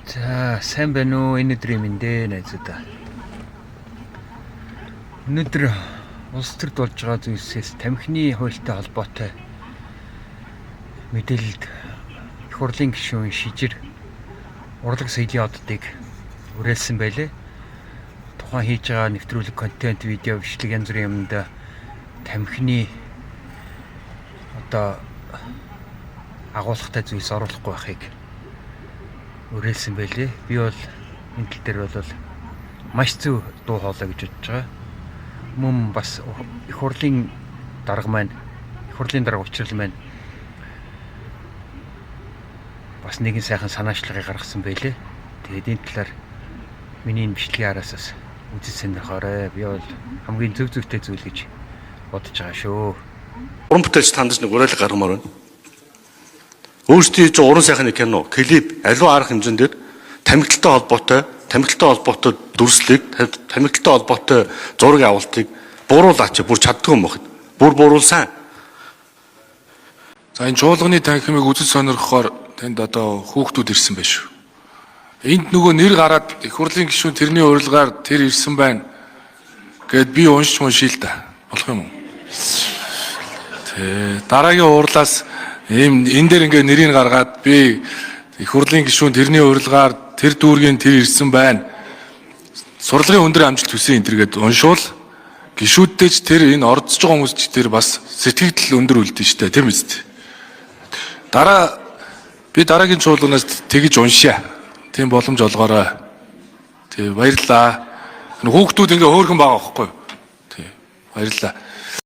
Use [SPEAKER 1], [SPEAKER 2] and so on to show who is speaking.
[SPEAKER 1] За, сайн байна уу? Энэ өдрийн мэнд ээ, найзуудаа. Өнөөдөр улс төрд болж байгаа зүйлсээс тамхины хуультай холбоотой мэдээлэлд их хурлын гишүүн Шижир урлаг соёлын оддыг уриалсан байлээ. Тухайн хийж байгаа нэвтрүүлэг, контент, видео, бичлэг, янз бүрийн юмд тамхины одоо агуулгатай зүйлс оруулахгүй байхыг уриалсан байлээ. Би бол энэ тал дээр бол маш зөв дуу хоолой гэж бодож байгаа. Мөн бас их хурлын дарга маань, их хурлын дарга Учрал маань бас нэгэн сайхан санаачлагыг гаргасан байлээ. Тэгээд энэ талаар миний энэ бичлэгийн араас бас үзэж сонирхоорой. Би бол хамгийн зөв зөвтэй зүйл гэж бодож байгаа шүү.
[SPEAKER 2] Уран бүтээлч тандаж нэг уриалга гаргамаар байна. Өөрсдийн хийж байгаа уран сайхны кино, клип, аливаа арга хэмжээн дээр тамхилтай холбоотой дүрслийг, тамхилтай холбоотой зураг авалтыг буруулаач, бүр чаддгүй юм байна. Бүр буруулсан.
[SPEAKER 3] За, энэ чуулганы танхимыг үзэж сонирхохоор тэнд одоо хүүхдүүд ирсэн байх шүү. Энд нөгөө нэр гараад их хурлын гишүүн тэрний урилгаар тэр ирсэн байна гэд би уншиж уншия л да. Болох юм уу? Тэ, дараагийн уурлаас ийм энэ дээр ингээ нэрийг гаргаад би их хурлын гишүүн тэрний урилгаар тэр дүүргийн тэр ирсэн байна. Сурлагын өндөр амжилт хүсэн энэ төр гээд уншуул гишүүдтэй ч тэр энэ оролцож байгаа хүмүүс ч тэр бас сэтгэгдэл өндөр үлдэн штэ, тийм үст. Дараа би дараагийн чуулганаас тэгж уншъя. Тийм боломж олгоорой. Тий, баярлалаа. Хүүхдүүд ингээ хөөрхөн байгаа байхгүй юу? Тий, баярлалаа.